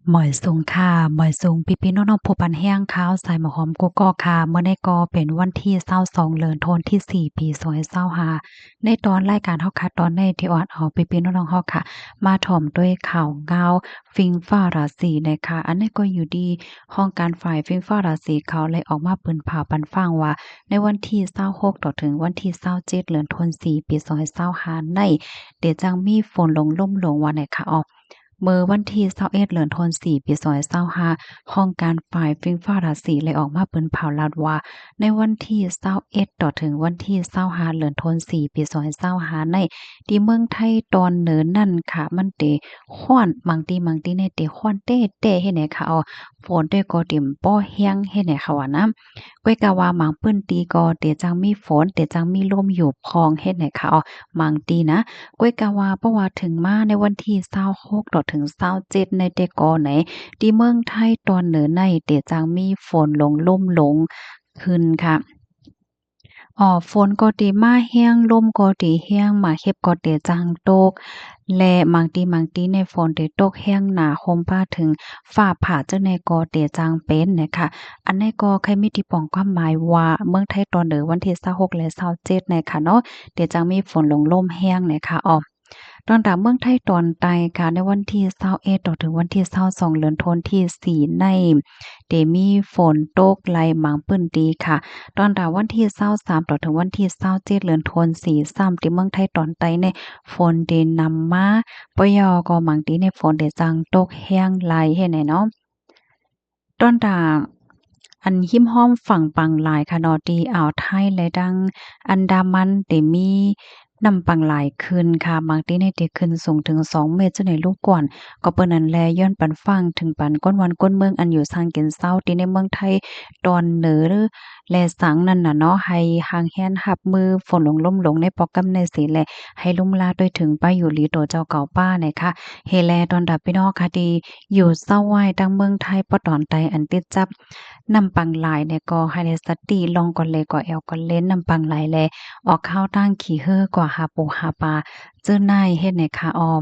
ໝາຍສົງຄ່ະ ໝາຍສົງພີ່ໆນ້ອງໆຜູ້ປັນແຮງຂ່າວສາຍໝາກຫອມກຸກກອກຄ່ະ. ມື້ນີ້ກໍເປັນວັນທີຊາວສອງ ເດືອນທັນວາທີສີ່ ປີສອງພັນຊາວຫ້າ. ໃນຕອນລາຍການເຮົາຄ່ະ ຕອນນີ້ທີ່ອອນເອົາພີ່ໆນ້ອງໆເຮົາຄ່ະ ມາຖອມດ້ວຍຂ່າວງາວຟິງຟ້າລາສີນະຄະ. ອັນນີ້ກໍຢູ່ທີ່ຫ້ອງການຝ່າຍຟິງຟ້າລາສີເຂົາໄດ້ອອກມາປືນຂ່າວປັນຟັງວ່າ ໃນວັນທີຊາວຫົກຕໍ່ເຖິງວັນທີຊາວເຈັດ ເດືອນທັນວາທີສີ່ ປີສອງພັນຊາວຫ້ານີ້ ເດຈັ່ງມີຝົນຫຼວງລົມຫຼວງວ່ານະຄະ. ເອົາ ເມື່ອວັນທີຊາວເອັດ ເດືອນທັນວາທີສີ່ ປີສອງພັນຊາວຫ້າ ຫ້ອງການຝ່າຍຟິງຟ້າລາສີໄດ້ອອກມາປືນຂ່າວລາວວ່າ ໃນວັນທີຊາວເອັດຕໍ່ເຖິງວັນທີຊາວຫ້າ ເດືອນທັນວາທີສີ່ ປີສອງພັນຊາວຫ້ານີ້ ທີ່ເມືອງໄທຕອນເໜືອນັ້ນຄ່ະ ມັນເຕຮ້ອນ ບາງທີ່ບາງທີ່ນີ້ເຕຮ້ອນແຕ້ໆເຮັດໃຫ້ຄ່ະ ເອົາ ຝົນເຕກໍເຕັມບໍ່ແຮງເຮັດໃຫ້ຄ່ະວ່ານະ. ກ້ວຍກະວ່າບາງພື້ນທີ່ກໍເຕຈັ່ງມີຝົນ ເຕຈັ່ງມີລົມຢູ່ພ້ອມເຮັດໃຫ້ຄ່ະ ເອົາ ບາງທີ່ນະ. ກ້ວຍກະວ່າ ເພາະວ່າເຖິງມາໃນວັນທີຊາວຫົກຕໍ່ເຖິງຊາວເຈັດໃນແຕ່ກໍໃນ ທີ່ເມືອງໄທຕອນເໜືອໃນ ເຕຈັ່ງມີຝົນຫຼວງລົມຫຼວງຂຶ້ນຄ່ະ. ອໍ ຝົນກໍເຕມາແຮງ ລົມກໍເຕແຮງ ໝາກເຫັບກໍເຕຈັ່ງຕົກ ແລະ ບາງທີ່ບາງທີ່ໃນຝົນເຕຕົກແຮງໜາ ໂຮມປາເຖິງຟ້າຜ່າ ຈັ່ງໃດກໍເຕຈັ່ງເປັນນະຄະ. ອັນນີ້ກໍໃຄ່ມີທີ່ປອງຄວາມໝາຍວ່າ ເມືອງໄທຕອນເໜືອວັນທີຊາວຫົກ ແລະ ຊາວເຈັດນະຄະເນາະ ເຕຈັ່ງມີຝົນຫຼວງລົມແຮງນະຄະ. ອອ ຕອນຕາເມືອງໄທຕອນໃຕ້ຄ່ະ ໃນວັນທີຊາວເອັດຕໍ່ເຖິງວັນທີຊາວສອງ ເດືອນທັນວາທີສີ່ໃນ ເຕມີຝົນຕົກຫຼາຍບາງພື້ນທີ່ຄ່ະ. ຕອນຕາວັນທີຊາວສາມຕໍ່ເຖິງວັນທີຊາວເຈັດ ເດືອນທັນວາທີສີ່ ຊ້ຳທີ່ເມືອງໄທຕອນໃຕ້ນີ້ ຝົນເຕນຳມາ ປະເຍົາກໍບາງທີ່ໃນຝົນເຕຈັ່ງຕົກແຮງຫຼາຍເຮັດໃຫ້ເນາະ. ຕອນຕາ ອັນ ຮິມຮອມຝັ່ງປາງລາຍຄ່ະເນາະ ທີ່ອ່າວໄທ ແລະ ທັງອັນດາມັນ ເຕມີນ້ຳປາງລາຍຂຶ້ນຄ່ະ ບາງທີ່ນີ້ເຕຂຶ້ນສູງເຖິງສອງເມດ ຈຸດໃນລູກກວນ. ກໍເປັນນັ້ນແລ ຍ້ອນປັນຟັງເຖິງປັນຄົນບ້ານຄົນເມືອງ ອັນຢູ່ສ້າງກິນເຊົາທີ່ໃນເມືອງໄທຕອນເໜືອ ແລະ ສັງນັ້ນນະເນາະ ໃຫ້ຫ່າງແຮນຮັບມືຝົນຫຼວງລົມຫຼວງໃນປອກກຳໃນເສ ແລະ ໃຫ້ລຸ່ມລາດ້ວຍເຖິງປາຢູ່ດີໂຕເຈົ້າເກົ່າປ້ານະຄະ. ເຮແລ ຕອນຕາພີ່ນ້ອງຄ່ະ ທີ່ຢູ່ເຊົາໄວ້ທາງເມືອງໄທປະຕອນໃຕ້ ອັນຕິດຈັບ ນ້ຳປາງລາຍນີ້ກໍໃຫ້ໄດ້ສະຕິ ລ່ອງກໍເລກໍແອວກໍເລນນ້ຳປາງລາຍແລ ອອກເຂົ້າທາງຂີ້ເຫີກວ່າຫາປູຫາປາ ຈື່ນາຍເຮັດໃຫ້ຄ່ະ. ອອ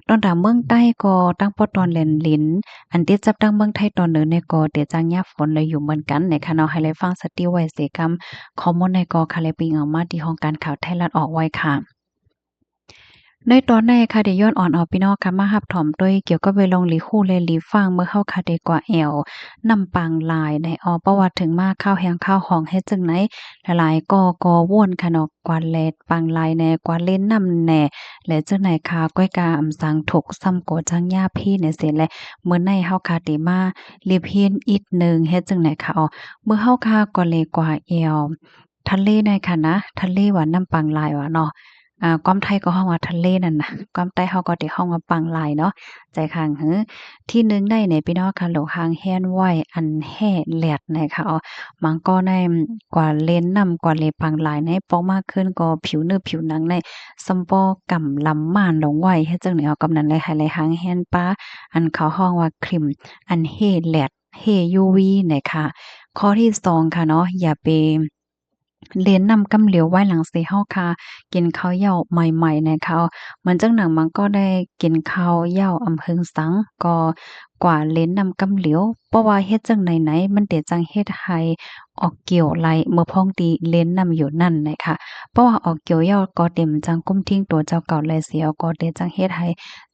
ຕອນຕາເມືອງໃຕ້ກໍຕັ້ງປະຕອນແລນລິນ ອັນຕິດຈັບທາງເມືອງໄທຕອນເໜືອນີ້ກໍເຕຈັ່ງຍາບຝົນລະຢູ່ເໝືອນກັນນະຄະເນາະ ໃຫ້ໄດ້ຟັງສະຕິໄວ້ເສກຳ. ຂໍ້ມູນນີ້ກໍຄ່ະ ແລະ ປິງເອົາມາທີ່ຫ້ອງການຂ່າວໄທລັດອອກໄວ້ຄ່ະ. ໃນຕອນໃນຄ່ະ ໄດ້ຍ້ອນອອນເອົາພີ່ນ້ອງຄ່ະ ມາຮັບຖອມໂດຍກ່ຽວກັບເວລາລົງຫຼີຮູ້ ແລະ ຫຼີຟັງ ເມື່ອເຮົາຄ່ະໄດ້ກວາດແອວນ້ຳປາງລາຍໃນ ເອົາ ເພາະວ່າເຖິງມາຄາວແຮງຄາວຮອງເຮັດຈັ່ງໃດ ຫຼາຍໆກໍກໍວົນຄ່ະເນາະ ກວາດແລປາງລາຍແດ່ ກວາດເລນນ້ຳແດ່ ແລະ ຈັ່ງໃດຄ່ະ ກ້ອຍກະອຳສັງທຸກຊ້ຳກໍຈັ່ງຍາພີໃນເສ ແລະ ມື້ໃນເຮົາຄ່ະໄດ້ມາລຽບຮຽນອີກໜຶ່ງ ເຮັດຈັ່ງໃດຄ່ະ ເອົາ ເມື່ອເຮົາຄ່ະກວາດເລກວາດແອວ ທະເລໃນຂະນະ ທະເລວ່ານ້ຳປາງລາຍວ່າເນາະ ອາ ຄວາມໄທກໍຮ້ອງວ່າທະເລນັ້ນນະ ຄວາມໃຕ້ເຮົາກໍໄດ້ຮ້ອງວ່າປາງລາຍເນາະ ໃຈຂ້າງຫື. ທີໜຶ່ງໃນນີ້ພີ່ນ້ອງຄ່ະ ໂລກຮ່າງແຮນໄວ້ ອັນແຮ່ແລດນະຄະ ເອົາ ມັນກໍໄດ້ກວ່າເລນນ້ຳ ກວ່າເລປາງລາຍໃນ ປອກມາຄືນກໍຜິວເນື້ອຜິວໜັງໃນ ສ່ຳບໍ່ກຳລຳໝານລົງໄວ້ ເຮັດຈັ່ງໃດເອົາ ກຳນັ້ນແລ ໃຫ້ໄດ້ຮ່າງແຮນປາ ອັນເຂົາຮ້ອງວ່າຄຣີມ ອັນເຮ່ແລດ ເຮ່ຢູວີນະຄະ. ຂໍ້ທີສອງຄ່ະເນາະ ຢ່າໄປ ເລນນ້ຳກຳຫຼຽວ ໄວ້ຫຼັງເສເຮົາຄ່ະກິນເຂົ້າເຍົາໃໝ່ໆນະຄະ ເອົາ ເໝືອນຈັ່ງໜັງມັນກໍໄດ້ກິນເຂົ້າເຍົາອຳເຫິງສັງ ກໍກວ່າເລນນ້ຳກຳຫຼຽວ ເພາະວ່າເຮັດຈັ່ງໃດໃນ ມັນເຕຈັ່ງເຮັດໃຫ້ອອກກ່ຽວໄຫຼ ເມື່ອພອງທີ່ເລນນ້ຳຢູ່ນັ້ນນະຄະ ເພາະວ່າອອກກ່ຽວເຍົາກໍເຕັມຈັ່ງກຸ້ມທິງຕົວເຈົ້າເກົ່າໄຫຼເສ ກໍເຕຈັ່ງເຮັດໃຫ້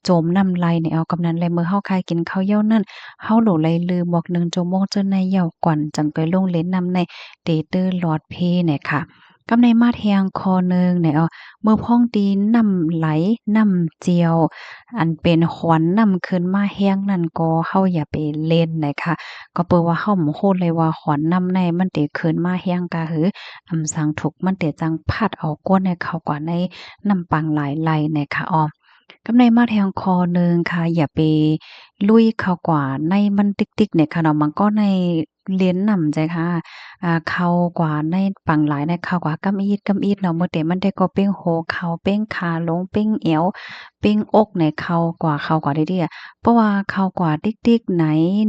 ໂຈມນ້ຳໄຫຼໃນເອົາ ກຳນັ້ນແລ ເມື່ອເຮົາຄ່ະກິນເຂົ້າເຍົານັ້ນ ເຮົາໂຫຼໄຫຼລືບວກໜຶ່ງຊົ່ວໂມງ ເຈີນໃນເຍົາກ່ອນ ຈັ່ງໄປລົງເລນນ້ຳໃນ ເຕຕື້ຫຼອດພີນະຄະ. ກຳໃນມາແທງຂໍ້ໜຶ່ງໃນເອົາ ເມື່ອພອງທີ່ນ້ຳໄຫຼ ນ້ຳຈຽວ ອັນເປັນຂວັນນ້ຳຂຶ້ນມາແຮງນັ້ນ ກໍເຮົາຢ່າໄປເລນນະຄະ ກໍເປີວ່າເຮົາບໍ່ຮູ້ເລີຍວ່າຂວັນນ້ຳໃນມັນເຕຂຶ້ນມາແຮງກະຫື ອຳສັງທຸກມັນເຕຈັ່ງພັດເອົາກ້ວນໃນເຂົ້າກວ່າໃນນ້ຳປາງລາຍໄຫຼນະຄະ ອອ ກຳໃນມາແທງຂໍ້ໜຶ່ງຄ່ະ ຢ່າໄປລຸຍເຂົ້າກວ່າໃນມັນຕິກໆ ນີ້ຄ່ະເນາະ ມັນກໍໃນ ເລນນ້ຳໃຈຄ່ະ ອ່າ ເຂົ້າກວ່າໃນປາງລາຍນະ ເຂົ້າກວ່າກຳອິດກຳອິດເນາະ ມື້ແຕ່ມັນແຕ່ກໍເປັງຫົວເຂົ່າ ເປັງຂາຫຼົງ ເປັງແອວ ເປັງອົກໃນ ເຂົ້າກວ່າ ເຂົ້າກວ່າເດໆ ເພາະວ່າເຂົ້າກວ່າຕິກໆໃນ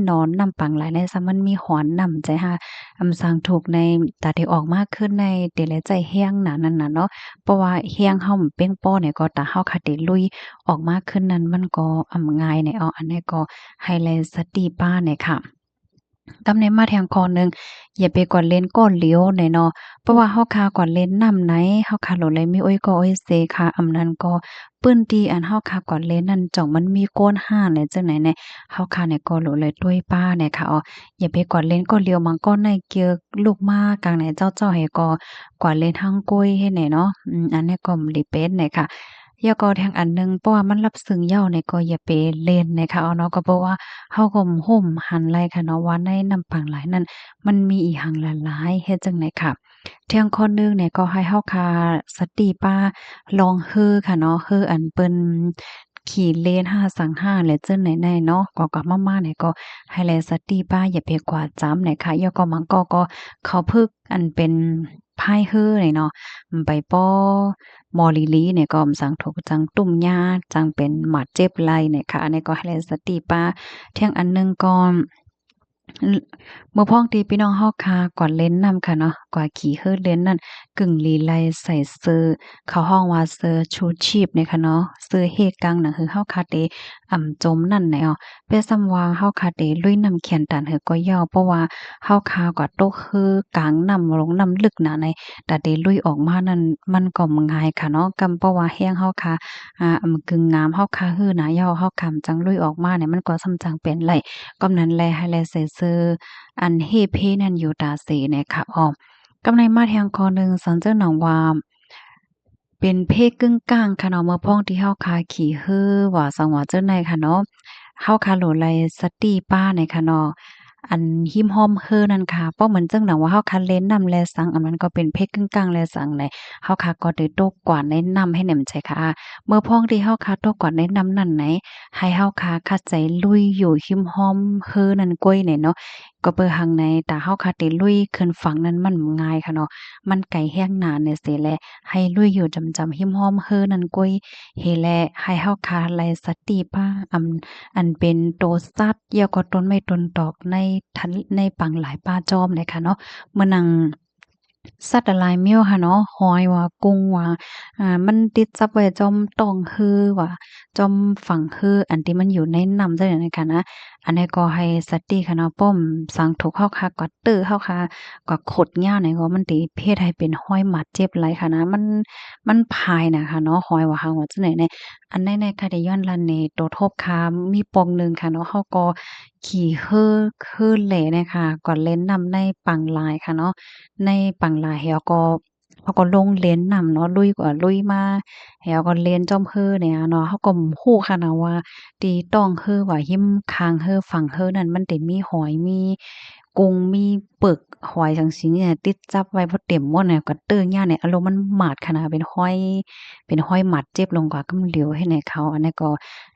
ນອນນ້ຳປາງລາຍໃນ ຊະມັນມີຫອນນ້ຳໃຈຄ່ະ ອຳສາງທຸກໃນ ຕາທີ່ອອກມາຄືນໃນ ແຕ່ລະໃຈແຮງໜານັ້ນນະເນາະ ເພາະວ່າແຮງເຮົາມັນເປັງພໍໃນ ກໍຕາເຮົາຄາເຕລຸຍອອກມາຄືນນັ້ນ ມັນກໍອຳງ່າຍໃນ ເອົາ ອັນໃດກໍໃຫ້ແລສະຕິປ້າໃນຄ່ະ. ກຳໃນມາແທງຂໍ້ໜຶ່ງ ຢ່າໄປກວາດເລນກ້ອນຫຼຽວໃນເນາະ ເພາະວ່າເຮົາຄາກວາດເລນນ້ຳໃນ ເຮົາຄາໂຫຼໄລມີໂອ້ຍກໍໂອ້ຍເຊຄ່ະ ອຳນັ້ນກໍ ພື້ນທີ່ອັນເຮົາຄາກວາດເລນນັ້ນ ຈ່ອງມັນມີໂກນຫ້ານແລະ ຈັ່ງໃດແນ ເຮົາຄາໃນກໍໂຫຼໄລຕົວຍປ້າໃນຄ່ະ ເອົາ ຢ່າໄປກວາດເລນກ້ອນຫຼຽວ ບາງກ້ອນໃນເກີກລຸກມາກາງໃນເຈົ້າໆ ໃຫ້ກໍກວາດເລນທາງກ້ວຍເຮັດໃນເນາະ ອືມ ອັນໃດກໍບໍ່ໄດ້ເປັນໃນຄ່ະ. ແລ້ວກໍແທງອັນໜຶ່ງ ເພາະວ່າມັນລັບຊຶງຍາວໃນ ກໍຢ່າໄປເລນໃນຄ່ະ ເອົາເນາະ ກໍເພາະວ່າເຮົາກໍບໍ່ຮູ້ຫັນໄລຄ່ະເນາະ ວ່າໃນນ້ຳປາງລາຍນັ້ນ ມັນມີອີ່ຫຍັງຫຼາຍໆ ເຮັດຈັ່ງໃດຄ່ະ. ແທງຂໍ້ໜຶ່ງໃນ ກໍໃຫ້ເຮົາຄາສະຕິປ້າລ່ອງເຮີຄ່ະເນາະ ເຮີອັນເພິ່ນຂີ່ເລນຫ້າສັງຫ້າແລະ ເຈີນໃນໆເນາະ ກໍກັບມາໆໃນ ກໍໃຫ້ແລສະຕິປ້າ ຢ່າໄປກວາດຈຳໃນຄ່ະ. ແລ້ວກໍບາງກໍ ກໍເຂົາຝຶກ ອັນເປັນພາຍເຮືອນີ້ເນາະ ໄປປໍໝໍລີລີນີ້ກໍສາງທຸກຈັ່ງຕຸ້ມຍາ ຈັ່ງເປັນບາດເຈັບໄຫຼນີ້ຄ່ະ. ອັນນີ້ກໍໃຫ້ສະຕິປະທຽງອັນໜຶ່ງກ່ອນ ເມື່ອພ້ອມທີ່ພີ່ນ້ອງເຮົາຄາກວາດເລນນ້ຳຄ່ະເນາະ ກວາດຂີ່ເຮືອເລນນັ້ນ ກຶ່ງລີໄລໃສ່ເສື້ອ ເຂົາຮ້ອງວ່າເສື້ອຊູຊີບນີ້ຄ່ະເນາະ ເສື້ອເຮກາງໜັງ ຄືເຮົາຄາເຕ ອຳຈົມນັ້ນແຫຼະ ເປັນສ່ຳວ່າເຮົາຄາເຕລຸຍນ້ຳແຂນຕັນເຫີກໍເຍົາ ເພາະວ່າເຮົາຄາກວ່າຕົກເຮືອກາງນ້ຳ ລົງນ້ຳລຶກໜາໃນ ຕາເຕລຸຍອອກມານັ້ນ ມັນກໍບໍ່ງ່າຍຄ່ະເນາະ ກຳເພາະວ່າແຮງເຮົາຄາ ອາ ອຳກຶງງາມ ເຮົາຄາເຮືອໜາເຍົາ ເຮົາກຳຈັ່ງລຸຍອອກມານີ້ ມັນກໍສ່ຳຈັ່ງເປັນໄຫຼ ກຳນັ້ນແຫຼະ ໃຫ້ແລໃສ່ເສື້ອອັນເຮເພນັ້ນຢູ່ຕາເສແນ່ຄ່ະ ອອ ກຳໃນມາແທງຂໍ້ໜຶ່ງ ສັນເຈີໜັງວ່າ ເປັນເພກຶ່ງກາງຄ່ະເນາະ ເມື່ອພ້ອມທີ່ເຮົາຄາຂີ່ເຮືອວ່າສັງວ່າເຈີໃນຄ່ະເນາະ ເຮົາຄາໂຫຼໄລສະຕິປະໃນຄ່ະເນາະ ອັນຮິມຮ່ອມເຮືອນັ້ນຄ່ະ ເພາະເໝືອນຈັ່ງໜັງວ່າເຮົາຄາເລນນ້ຳແລສັງ ອັນນັ້ນກໍເປັນເພກກຶ່ງກາງແລສັງໃນ ເຮົາຄາກໍໄດ້ຕົກກວາດໃນນ້ຳໃຫ້ແນມໃຈຄ່ະ ເມື່ອພ້ອມທີ່ເຮົາຄາຕົກກວາດໃນນ້ຳນັ້ນໃນ ໃຫ້ເຮົາຄາຂັດໃຈລຸຍຢູ່ຮິມຮ່ອມເຮືອນັ້ນກ້ວຍໃນເນາະ ກໍເປີຫັງໃນ ຕາເຮົາຄາເຕລຸຍຂຶ້ນຝັ່ງນັ້ນມັນບໍ່ງ່າຍຄ່ະເນາະ ມັນໄກແຮງໜາແນ່ເສແລະ ໃຫ້ລຸຍຢູ່ຈຳໆຮິມຮ່ອມເຮືອນັ້ນກ້ວຍ ເຮແລະ ໃຫ້ເຮົາຄາໄລສະຕິປະ ອັນ ອັນເປັນໂຕສັດ ແລ້ວກໍຕົ້ນໄມ້ຕົ້ນຕອກໃນທັນ ໃນປາງລາຍປ່າຈອມເລີຍຄ່ະເນາະ ເໝືອນໜັງສັດຫຼາຍໆແນວຄ່ະເນາະ ຫອຍວ່າ ກຸງວ່າ ອາ ມັນຕິດຈັບໄວ້ຈອມຕ່ອງເຮືອວ່າ ຈອມຝັ່ງເຮືອ ອັນທີ່ມັນຢູ່ໃນນ້ຳຈັ່ງໃດນະຄ່ະນະ ອັນໃດກໍໃຫ້ສະຕິຄ່ະເນາະ ປ້ອມສັງທຸກ ເຮົາຄາກວາດເຕີ ເຮົາຄາກວາດຂົດຍາວໃນ ກໍມັນຕິເຮັດໃຫ້ເປັນຮອຍບາດເຈັບໄຫຼຄ່ະນະ ມັນ ມັນພາຍນະຄ່ະເນາະ ຮອຍວ່າຫາງວ່າຈັ່ງໃດໃນ ອັນໃດໃນຄະດີຍ້ອນລັນນີ້ ໂຕທົບຄາມີປ່ອງໜຶ່ງຄ່ະເນາະ ເຮົາກໍຂີ່ເຮືອ ເຮືອແລ່ນະຄ່ະ ກວາດເລນນ້ຳໃນປາງລາຍຄ່ະເນາະ ໃນປາງລາຍ ເຮົາກໍ ເຮົາກໍລົງເລນນ້ຳເນາະ ລຸຍກວ່າລຸຍມາ ເຮົາກໍເລນຈອມເຮືອນີ້ເນາະ ເຮົາກໍບໍ່ຮູ້ຄ່ະນະວ່າ ທີ່ຕ່ອງເຮືອວ່າ ຮິມຂ້າງເຮືອ ຝັ່ງເຮືອນັ້ນ ມັນໄດ້ມີຫອຍ ມີກຸງ ມີເປິກຫອຍຈັ່ງຊີ້ນີ້ ຕິດຈັບໄວ້ບໍ່ເຕັມໝົດນະ ກະເຕີຍາວນີ້ ອາລົມມັນໝາດຂະໜາດ ເປັນຮອຍ ເປັນຮອຍໝາດເຈັບລົງກວ່າກຳຫຼຽວເຮັດໃຫ້ເຂົາ ອັນນັ້ນກໍ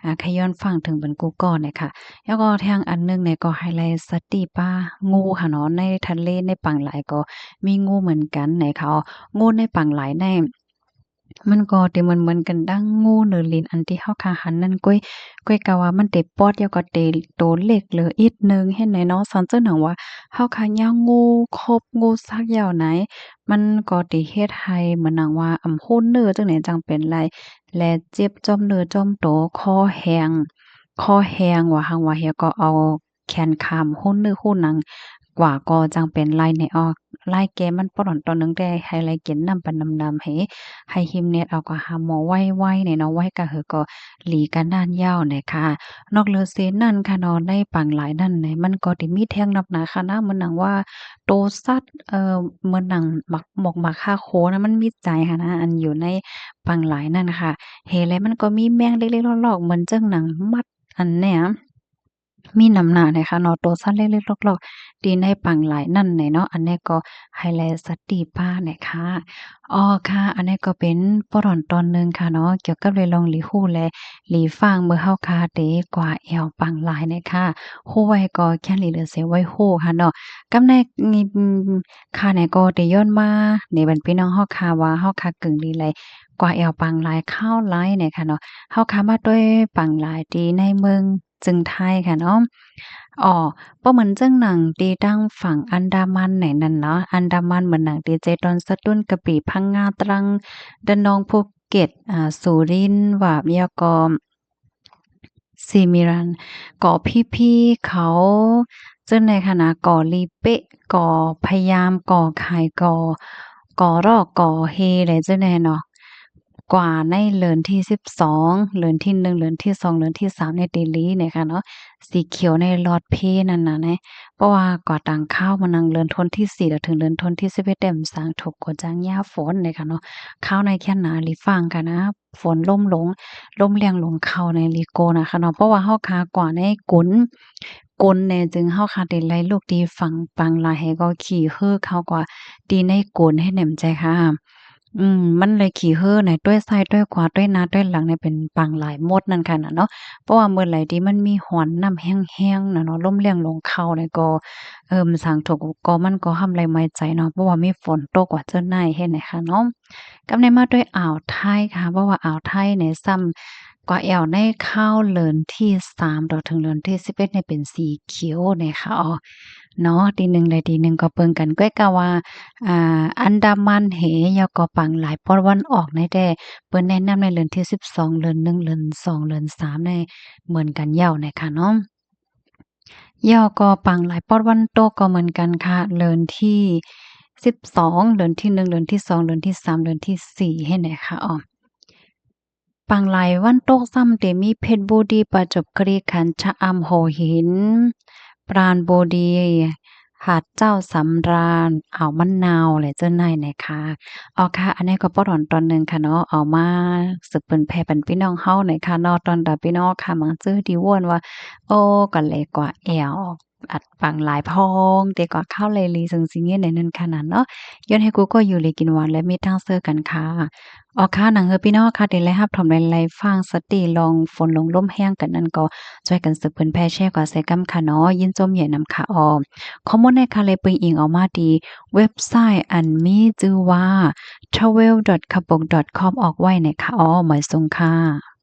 ອາ ຂະຍ້ອນຟັງເຖິງເປັນກູ່ກ່ອນນະຄະ. ແລ້ວກໍແທງອັນໜຶ່ງນີ້ກໍໃຫ້ໄລ່ສະຕິປາງູຂະເນາະ ໃນທະເລໃນປາງລາຍກໍມີງູເໝືອນກັນນະຄະ. ງູໃນປາງລາຍໃນ ມັນກໍເຕັມເໝືອນກັນດັ່ງງູເນີລິນອັນທີ່ເຮົາຄະຫັນນັ້ນກ້ວຍ ກ້ວຍກະວ່າມັນເຕັມປອດ ແລ້ວກໍເຕັມໂຕເລັກເຫຼືອອີກໜຶ່ງເຫັນໄດ໋ເນາະ. ສອນເຈົ້າໜັງວ່າເຮົາຄະຍ່າງງູຄົບງູສັກແລ້ວໃນ ມັນກໍເຕັມເຮັດໃຫ້ເໝືອນໜັງວ່າອຳໂຮເນີຈັ່ງໃດຈັ່ງເປັນໄລ ແລະ ເຈັບຈອມເນື້ອຈອມໂຕ ຄໍແຮງ ຄໍແຮງວ່າຫັ້ນວ່າ ແລ້ວກໍເອົາ ແຂນຂາມ ໂຮເນື້ອໂຮໜັງກວ່າກໍຈັ່ງເປັນໄລໃນອອກ ລາຍແກ່ມັນປອດຕອນໜຶ່ງ ແຕ່ໃຫ້ໄລກິນນ້ຳປານນຳໆ ໃຫ້ ໃຫ້ຮີບແນດເອົາກະຫາໝໍໄວໆ ແນ່ເນາະ ໄວກະເຫີກະຫຼີກະນານຍາວແນ່ຄະ. ນອກເຫຼືອເສຍນັ້ນຄະເນາະ ໃນປາງລາຍນັ້ນນະ ມັນກໍໄດ້ມີແທງນັບໜາຄະນະ ເໝືອນໜັງວ່າໂຕສັດ ເອີ ເໝືອນໜັງໝາກ ໝອກໝາກຄາໂຄນະ ມັນມີໃຈຫັ້ນນະ ອັນຢູ່ໃນປາງລາຍນັ້ນຄະ. ເຫັນແລ້ວມັນກໍມີແມງເລັກໆລອກໆ ເໝືອນຈັ່ງໜັງມັດ ອັນເນີ້ຍ ມີນຳໜ້າແນ່ຄ່ະເນາະ ໂຕສັດເລັກໆລອກໆ ທີ່ໃນປາງລາຍນັ້ນແນ່ເນາະ ອັນນີ້ກໍໃຫ້ແລສະຕິປະແນ່ຄ່ະ. ອໍ ຄ່ະ ອັນນີ້ກໍເປັນປອດຕອນໜຶ່ງຄ່ະເນາະ ກ່ຽວກັບເລື່ອງລີຮູ້ ແລ ລີຟາງ ເມື່ອເຮົາຄ່ະໄດ້ກວາດແອວປາງລາຍແນ່ຄ່ະ ຮູ້ໄວ້ກໍແຄ້ນລີເຫຼືອເສຍໄວ້ຮູ້ຄ່ະເນາະ. ກັບໃນ ຄ່ະ ແນ່ກໍໄດ້ຍ້ອນມາໃນບັນພີ່ນ້ອງເຮົາຄ່ະວ່າ ເຮົາຄ່ະກຶ່ງລີໄລ ກວາດແອວປາງລາຍຄາວໄລແນ່ຄ່ະເນາະ. ເຮົາຄ່ະມາດ້ວຍປາງລາຍທີ່ໃນເມືອງເຈີງໄທຄ່ະເນາະ. ອໍ ບໍ່ເໝືອນເຊິ່ງໜັງທີ່ທາງຝັ່ງອັນດາມັນໃນນັ້ນເນາະ ອັນດາມັນເໝືອນໜັງທີ່ເຈຕອນ ສະຕູນ ກະປີ ພັງງາ ຕະລັງ ລະນອງ ພູເກັດ ອາ ສຸລິນ ຫວາ ແລ້ວກໍ ຊີມິຣັນ ກໍພີພີ ເຂົາ ເຊິ່ງໃນຂະນະກໍລີເປະ ກໍພະຍາມ ກໍໄຂ່ ກໍ ກໍຣອກ ກໍເຮ ແລະ ເຈົ້າແນ່ເນາະ ກວ່າໃນເລີນທີສິບສອງ ເລີນທີໜຶ່ງ ເລີນທີສອງ ເລີນທີສາມ ໃນຕີລີເນຍຄ່ະເນາະ ສີຂຽວໃນລອດເພນັ້ນນະ ເພາະວ່າກວ່າຕາງຄາວມານັ່ງເລີນທົນທີສີ່ ແລ້ວເຖິງເລີນທົນທີສິບເອັດ ແຕ້ມສາງ ຖືກກໍຈາງຍາຝົນເນຍຄ່ະເນາະ ຄາວໃນແຄນນາລີຟາງກະນະ ຝົນລົມຫຼົງ ລົມແລ້ງຫຼົງເຂົ້າໃນລີໂກນະຄ່ະເນາະ ເພາະວ່າເຮົາຄາກວ່າໃນກຸນ ກຸນແນ່ຈຶ່ງເຮົາຄາໄດ້ໄລ່ລູກທີ່ຝັ່ງປາງລາຍ ໃຫ້ກໍຂີ່ເຮີເຂົ້າກວ່າທີ່ໃນກຸນ ເຮັດແນມໃຈຄ່ະ ອືມ ມັນເລີຍຂີ່ເຮີໃນຕ້ວຍຊ້າຍ ຕ້ວຍຂວາ ຕ້ວຍໜ້າ ຕ້ວຍຫຼັງໃນເປັນປາງລາຍໝົດນັ້ນຄ່ະນະເນາະ ເພາະວ່າເມື່ອໃດທີ່ມັນມີຮອນນ້ຳແຮງໆນະເນາະ ລົມແລ້ງຫຼົງເຂົ້າໃນກໍ ເອີ ມັນສ້າງທຸກ ກໍມັນກໍຮ່ຳໄລໝາຍໃຈເນາະ ເພາະວ່າມີຝົນຕົກວ່າເຈົ້ານາຍ ເຮັດໃນຄ່ະເນາະ. ກັບໃນມາດ້ວຍອ່າວໄທຄ່ະ ເພາະວ່າອ່າວໄທໃນຊ້ຳກວ່າແອວໃນຄາວເລີນທີສາມ ຕໍ່ເຖິງເລີນທີສິບເອັດໃນເປັນສີຂຽວເນຍຄ່ະ ເນາະ ທີໜຶ່ງໃດທີໜຶ່ງກໍເບິ່ງກັນ ກ້ວຍກະວ່າ ອາ ອັນດາມັນເຮ ແລ້ວກໍປາງລາຍປອດວັນອອກໃນແຕ່ ເພິ່ນແນະນຳໃນເລີນທີສິບສອງ ເລີນໜຶ່ງ ເລີນສອງ ເລີນສາມໃນເໝືອນກັນເຍົາໃນຄ່ະເນາະ. ແລ້ວກໍປາງລາຍປອດວັນຕົກກໍເໝືອນກັນຄ່ະ ເລີນທີສິບສອງ ເລີນທີໜຶ່ງ ເລີນທີສອງ ເລີນທີສາມ ເລີນທີສີ່ ເຫັນໄດ໋ຄ່ະ ອໍ ປາງລາຍວັນຕົກຊ້ຳເຕມີເພັດບູລີ ປະຈົບຄີຣີຂັນ ຊະອຳ ຫົວຫີນ ປານບູລີ ຫາດເຈົ້າສຳຣານ ອ່າວມະນາວ ແລະ ເຈົ້ານາຍນະຄະ. ອໍ ຄ່ະ ອັນນີ້ກໍປອດຕອນໜຶ່ງຄ່ະເນາະ ເອົາມາສືບເຜີຍແຜ່ປັນພີ່ນ້ອງເຮົານະຄະເນາະ ຕອນຕາພີ່ນ້ອງເຮົາຄ່ະ ບາງເທື່ອທີ່ວອນວ່າ ໂອ້ ກໍເລີຍກວ່າແອວ ອັດປັງຫຼາຍພອງ ແຕ່ກວ່າຄາວໄລລີ ເຊິ່ງຊິເງີຍໃນນັ້ນຂະໜາດເນາະ ຍ້ອນໃຫ້ກູກໍຢູ່ດີກິນຫວານ ແລະ ມີທາງເຊື່ອກັນຄ່ະ. ອໍ ຄ່ະ ໜັງເຮີພີ່ນ້ອງເຮົາຄ່ະ ໄດ້ໄລ່ຮັບຊົມ ໄດ້ໄລ່ຟັງສະຕິລອງຝົນລົງລົມແຮງກັນນັ້ນ ກໍຊ່ວຍກັນສືບເຜີຍແຜ່ແຊກວ່າໃສ່ກັນຄ່ະເນາະ ຍິນຊົມໃຫຍ່ນຳຄ່ະ. ອໍ ຂໍ້ມູນໃນຄ່ະ ໄດ້ເບິ່ງອີງອອກມາທີ່ເວັບໄຊອັນມີຊື່ວ່າ travel dot khabook dot com ອອກໄວ້ນະຄະ. ອໍ ໝາຍສົ່ງຄ່ະ.